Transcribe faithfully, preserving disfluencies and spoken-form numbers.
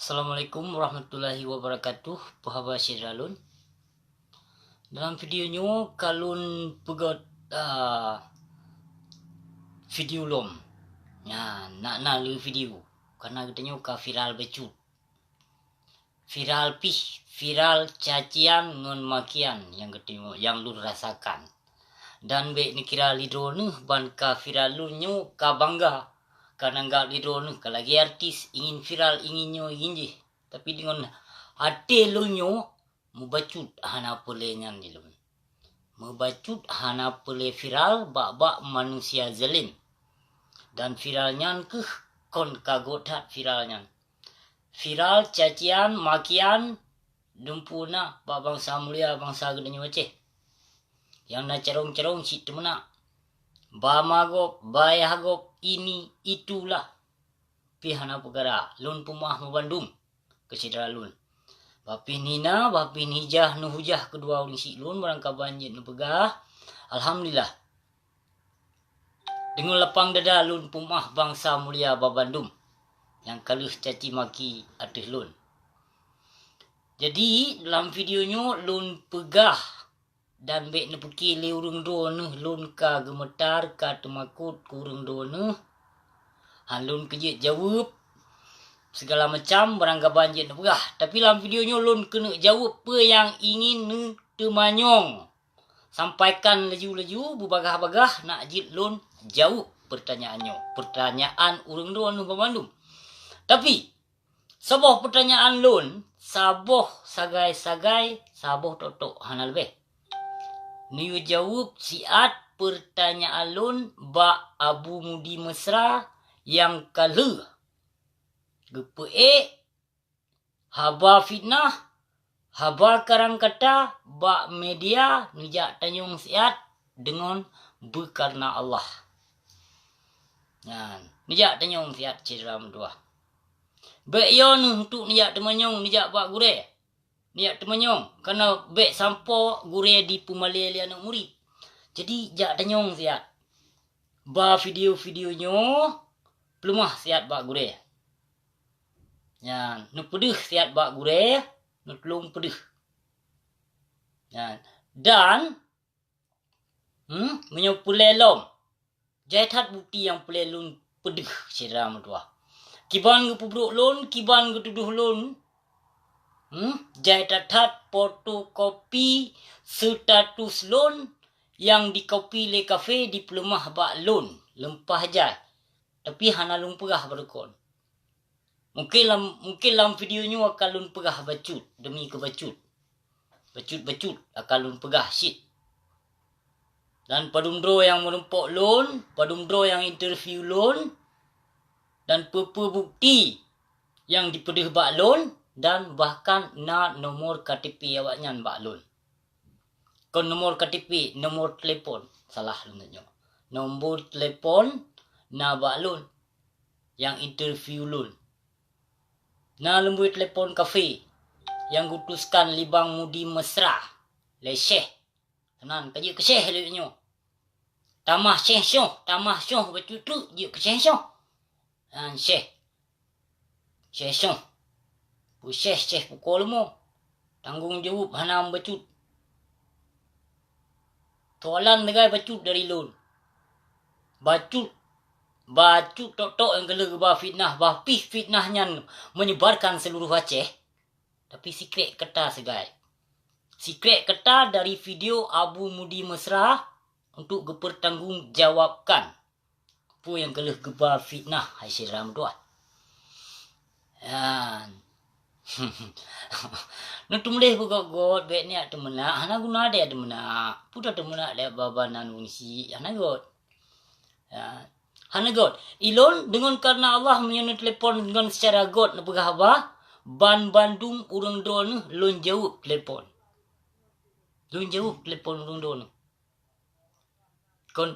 Assalamualaikum warahmatullahi wabarakatuh. Peue haba syedara lôn? Dalam video nyoe ka lôn peugöt, ah, video lom. Nyan, na, na lé video. Karena geutanyoe ka viral bacut. Viral pih, viral cacian ngon makian nyang geutanyoe, nyang lôn rasakan. Dan bék neukira lé droeneuh ban ka viral lôn nyoe ka bangga. Ka nanggab lé droeneuh ka lagée artis, ingin viral, ingin nyoe, ingin jih. Tapi deungon até lôn nyoe, mubacut hana peulée nyan di lôn. Mubacut hana peulée viral bak-bak manusia zalim. Dan viral nyan keuh kon ka göt that viral nyan. Viral cacian, makian, dumpeue na bak bansa mulia, bansa geutanyoe Aceh. Nyang na carông-carông cit teumeunak. Ba ma gob, ba yah gob, ini, itulah. Pih hana peugara, lôn peumeu'ah meubandum keu syedara lôn. Bah pih nina, bah pih nijah, neuhujah keudua ureuëng syiek lôn, barangkaban jeuet neupeugah, alhamdulillah. Deungon lapang dada lôn peumeu'ah bansa mulia babandum nyang ka lheueh caci maki ateueh lôn. Jadi, lam video nyoe lôn peugah dan bék neupiké lé ureuëng droeneuh lôn ka geumeutar, ka teumakot keu ureuëng droeneuh. Han lôn keujeuet jaweueb sigala macam barangkaban jeuet neupeugah. Tapi lam video nyoe lôn keuneuk jaweueb peue nyang ingin neuteumanyong. Sampaikan laju-laju, beubagah-bagah nak jeuet lôn jaweueb peurtanyaan nyoe, peurtanyaan ureuëng droeneuh banmandum. Tapi, saboh peurtanyaan lôn, saboh sagai-sagai, saboh tok-tok hana leubeh. Neuyue jaweueb siat peurtanyaan lôn bak Abu Mudi Mesra nyang ka lheueh geupeuék haba fitnah, haba karang kata bak media, neujak tanyong siat deungon beukareuna Allah. Nyan, neujak tanyong siat syedara meutuwah. Bék yo neuh untuk neujak teumanyong, neujak bak gurée. Neujak teumanyong, kareuna bék sampoe gurée dipeumalée lé aneuëk murit. Jadi, jak tanyong siat. Ba video-video nyoe, peuleumah siat bak gurée. Nyan, neupeudeuh siat bak gurée, neutulông peudeuh. Nyan, dan, hmm, meunyoe peureulée lom, jai that bukeuti nyang peureulée lôn peudeuh syedara meutuwah. Kiban geupeubrok lôn, kiban geutudoh lôn, hmm, jai that-that fotokopi status lôn nyang dikopi lé kafé dipeuleumah bak lôn, leumpah jai. Tapi hana lôn peugah bak droe kon. Mungken lam, mungken lam video nyoe akan lôn peugah bacut demi keu bacut. Bacut-bacut akan lôn peugah cit. Dan padum droe nyang meurumpok lôn, padum droe nyang interview lôn, dan peue-peue bukeuti nyang jipeudeuh bak lôn, dan bahkan na nomor K T P awaknyan bak lôn. Kon nomor K T P, nomor telepon. Salah lôn nyoe. Nomor telepon na bak lôn nyang interview lôn. Na lumbôi telepon kafé nyang geutuskan libang Mudi Mesra lé Syekh. Keunan ka jeuet keu Syekh lé nyoe. Tamah Syekh syoh, tamah syoh bacut treuk jeuet keu Syekh syoh. Nyan Syekh. Syekh syoh. Peue Syekh, Syekh pukoe leumo. Tanggong jaweueb hana meubacut. Soalan legai bacut dari lôn. Bacut. Bacut tok-tok nyang ka lheueh geuba fitnah, bah pih fitnah nyan menyebarkan seluruh Aceh. Tapi sikrek kata segai. Sikrek kata dari video Abu Mudi Mesra untuk geupeurtanggong jawabkan. Peue nyang ka lheueh geuba fitnah, hai syedara meutuwah. Nyan. Neuteumuleh beugot-got, bék neujak teumeunak, hana guna deh teumeunak. Peue teumeunak lé baba nan wungsi, hana göt. Ya. Hana göt. Ilôn deungon kareuna Allah meunyoe neutelepon ngon seucara göt neupeugah haba, ban bandum ureuëng droeneuh lôn jaweueb telepon. Lôn jaweueb telepon ureuëng droeneuh. Kon